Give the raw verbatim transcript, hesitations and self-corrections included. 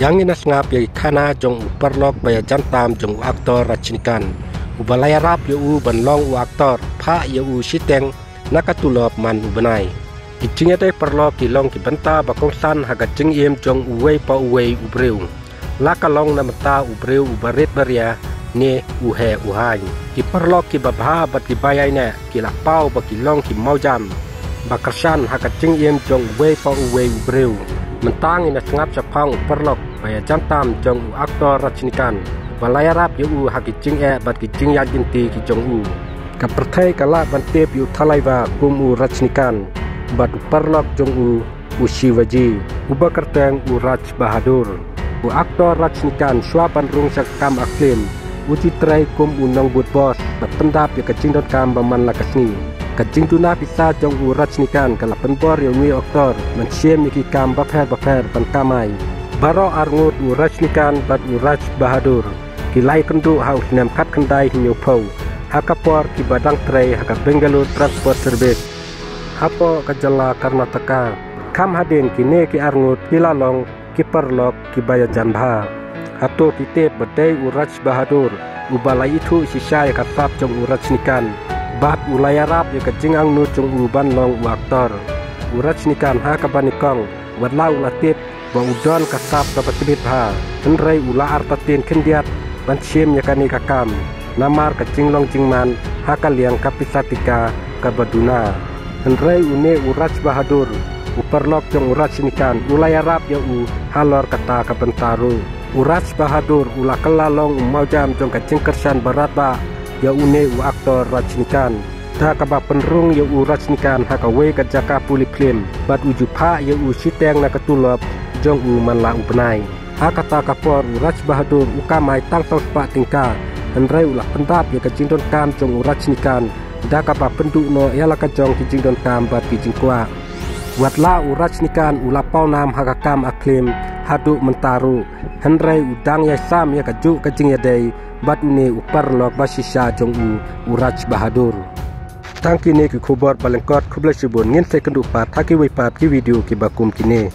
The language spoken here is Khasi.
Tang ngin ïa sngap ïa ki khana jong u paralok ba ïajan tam jong u actor Rajnikant, uba la ïarap ïa u ban long u actor, phah ïa u shiteng na ka tulop man u bnai. Ki jingïadei paralok ki long ki bynta ba kongsan ha ka jingim jong uwei pa uwei u briew, la ka long na bynta u briew uba rit ba ria ne u heh u haiñ. Ki paralok kiba bha bad kiba ïaineh ki la paw ba ki long ki mawjam ba kyrshan ha ka jingim jong uwei pa uwei u briew. Mynta ngin ïa sngap shaphang u paralok ba ïajan tam jong u actor Rajnikant, ba la ïarap ïa u ha ki jingeh bad ki jingïaid lynti ki jong u. Ka pyrthei ka lah ban tip ïa u thalaiwa kum u Rajnikant bad u paralok jong u, u Shivaji, uba kyrteng u Raj Bahadur. U actor Rajnikant shuwa ban rung sha ka kam act film, u ju trei kum u nongbud boss, bad pyndap ïa ka jingdonkam ba man la ka sngi. Ka jingduna pisa jong u Rajnikant ka la pynbor ïa une u actor ban shim ïa ki kam bapher bapher ban kamai. Baroh arngut u Rajnikant bad u Raj Bahadur ki la ïakynduh ha u snem khatkhyndai hynñiewphew, ha ka por kiba dang trei ha ka Bengaluru Transport Service, hapoh ka jylla Karnataka. Kham hadien kine ki arngut ki la long ki paralok kiba ïajan bha. Hato ki tip ba dei u Raj Bahadur uba la ithuh shisha ïa ka sap jong u Rajnikant, bad u la ïarap ïa ka jingangnud jong u ban long u actor. U Rajnikant ha kaba nyngkong, wat la u la tip ba u don ka sap kaba tbit bha, hynrei u la artatien khyndiat ban shim ïa kane ka kam namar ka jinglong jingman ha ka liang ka pisa tyngka kaba duna. Hynrei une u Raj Bahadur, u paralok jong u Rajnikant, u la ïarap ïa u halor kata ka bynta ruh. U Raj Bahadur u la kylla long u mawjam jong ka jingkyrshan baratbah ïa une u actor Rajnikant, da kaba pynrung ïa u Rajnikant ha kawei ka jaka pule film, bad u ju phah ïa u shiteng na ka tulop jong u man la u bnai. Ha kata ka por u Raj Bahadur u kamai tang saw spah tyngka, hynrei u la pyndap ïa ka jingdonkam jong u Rajnikant da kaba pynduh noh ïa la ka jong ki jingdonkam bad ki jingkwah. Wat la u Rajnikant u la pawnam ha ka kam act film haduh mynta ruh, hynrei u dang ïai sam ïa kajuh ka jingïadei bad une u paralok ba shisha jong u, u Raj Bahadur. Tang kine ki khubor ba lyngkot, khublei shibun, ngin sa ïakynduh pat ha kiwei pat ki video kiba kum kine.